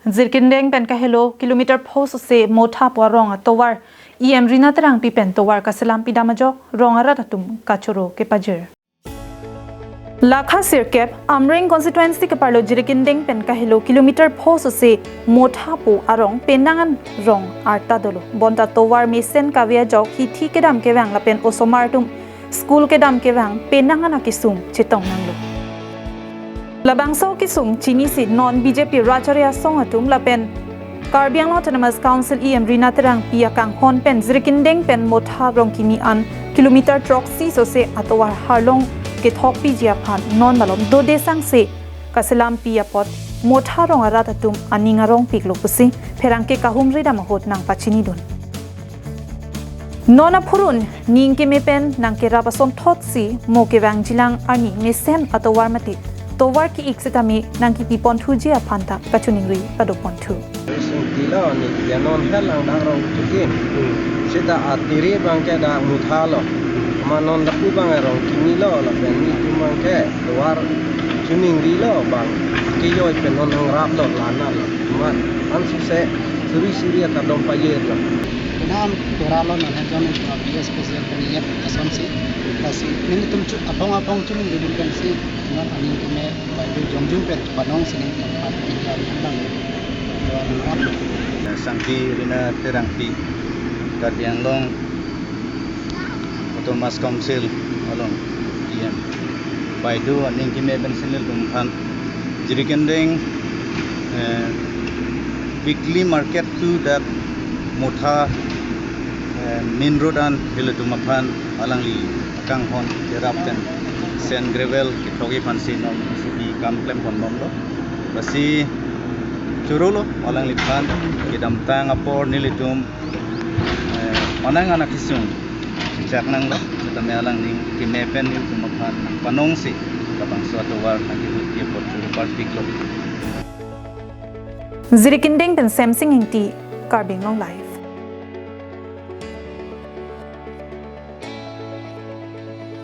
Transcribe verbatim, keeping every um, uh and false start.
Jirikindeng pen kahelo kilometer pho sose Motha pu arong atovar E M Rina Terangpi pen tovar kaselam pidam ajok rong arat atum kachoro kepajir. Lakha sirkep Amreng constituency keparlo Jirikindeng pen kahelo kilometer pho sose Motha pu arong penang an rong arta dolo. Bonta tovar mesen kave ajok hithi kedam kevang lapen osomar atum school kedam kevang penang an akesung chetong nanglo. Labangso kesung chinisi non B J P rat chari asong atum lapen Karbi Anglong Autonomous Council E M Rina Terangpi akanghon pen Jirikindeng pen Motha rong kimi an kilometer throksi sose atovar harlong kethokpiji aphan non malom dode sangse kaselampi apot Motha rong arat atum aning arongpiklo pusi pherangke kahumri dam ahut nangpachinidun. Non aphurun ning keme pen nangkerap asonthotsi mo kevangjilang arni mesen atovar mate tovar ki-ik setame nangkipi ponthuji aphan ta kachoningri pado ponthu. Sungti lo ni dia non hel lang dak rong tukin. Seta atiri bang ke dak Motha lo. Ma non lapu bang rong kimi lo lapen nelitum bang ke tovar choningri lo bang kejoi pen non nangrap lo lana lo. Ma ansose suri suri akadom pajir lo. Kenan keralo non hel jong P S P C L pen iyat asonsi. Lasi nelitum chu abong abong choningri dun pensi non aning keme Baidu jongjung pen panong sining tempat tinggal tentang doa nangap. Sangpi Rina Terangpi, Karbi Anglong Autonomous Council along E M. Baidu aning keme pen si nelitum aphan Jirikindeng, eh, weekly market to dak Motha, eh, main road an nelitum aphan alangli akanghon kerap pen sand gravel kethokji aphansi non J C B kam klem ponbomlo. Lasi chorolo alangliphan kedamtang apor nelitum, eh, onang an akesung chak nanglo, setame alang ning keme pen nelitum aphan nangpanongsi labangso atovar nangkehutji apot choro parpiklo. Jirikindeng pen Semsing Ingti, Karbi Anglong Live.